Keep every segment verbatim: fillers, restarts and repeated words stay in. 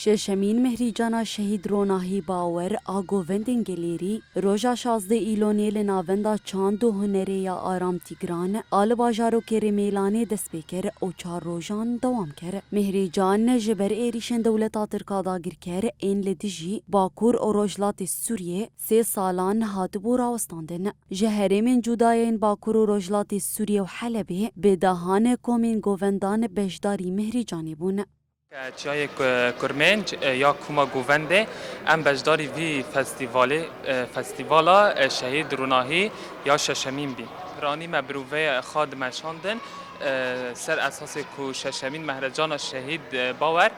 Şeşemîn Mihrîcana Şehîd Ronahî Bawer a Govendên Gelêrî, roja şazdeh Îlonê li Navenda Çand û Hunerê ya Aram Tîgran a li bajarokê Rêmêlanê dest pê kir û çar rojan dewam kir. Mihrîcan ji ber êrîşên dewleta Tirk a dagirker ên li dijî Bakur û Rojhilatê Sûriyê sê salan hatibû rawestandin. Ji herêmên cuda yên Bakur û Rojhilatê Sûriyê û Helebê bi dehan komên govendan beşdarî Mihrîcanê bûn. Çiyayê Ku-, Kurmênc, e, ya Koma Govendê, em beşdarî vî festîvalê, e, festîvala, e, Şehîd Ronahî ya şeşemîn bîn. Piranî me birûvê xwe dimeşandin, e, ser esasê ku şeşemîn Mehrecana Şehîd, e, Bawer,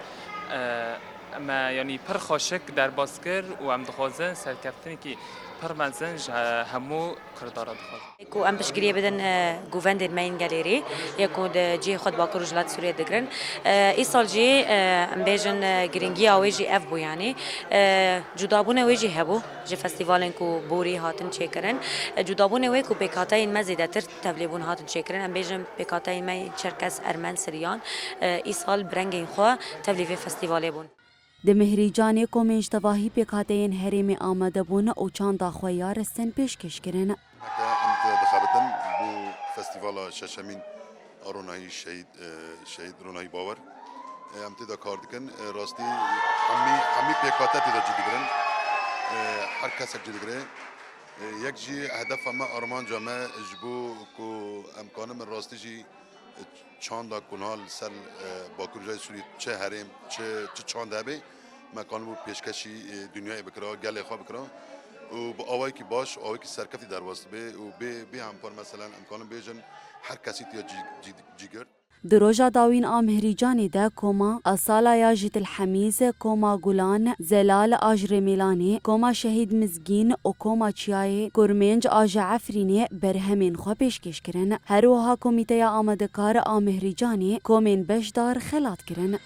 e, me, yanî, pir xweşik derbas kir û em dixwazin serkeftinekî pir mezin ji he-, hemû Kurda re dixwazin. Ku em piştgiriyê bidin, e, govendên me yên gelêrî, yê ku di cihê xwe di Bakur û Rojhilat Sûriyê digirin. E, îsal jî, e, em bêjin, e, girîngiya wê jî ev bû, yanî, e, cudabûna wê jî hebû ji festîvalên ku borî hatin çêkirin. E, cudabûna wê ku pêkhateyên me zêdetir tevlî bûn hatin çêkirin. Em bêjin pêkhateyên me yên Çerkes, Ermen, Siryan, e, îsal bi rengên xwe tevlî vê festîvalê bûn. Di Mihrîcanê komên ji tevahî pêkhateyên herêmê amade bûn û çanda xwe ya resen pêşkêş kirin. Em tê dixebitin bo festîvala şeşemîn a Ronahî Şehîd, e, Şehîd Ronahî Bawer. E, em tê de kar dikin. E, rastî hemî, hemî pêkhate tê de cî digirin. E, her kesek cî digire. E, yek jî hedefa me, armanca me ji bo ku em kanin rastî jî çanda ku niha li ser, e, Bakur Rojavayê Sûriyê çi herêm, çi, çi çand hebe, me kanibû pêşkêşî, e, dinyayê bikira, gelê xwe bikira û bi awayekî baş, awayekî serkeftî derbas dibe û bê, bê hempar, meselen, em kanin bêjin her kesî tiya cî, cî, cî girt. Di roja dawîn a Mihrîcanê de koma Asala ya ji Til Hemîz, koma Gulan, Zelal a ji Rêmêlanê, koma Şehîd Mizgîn û koma Çiyayê Kurmênc a ji Efrînê berhemên xwe pêşkêş kirin. Her wiha Komîteya Amadekar a Mihrîcanê komên beşdar xelat kirin.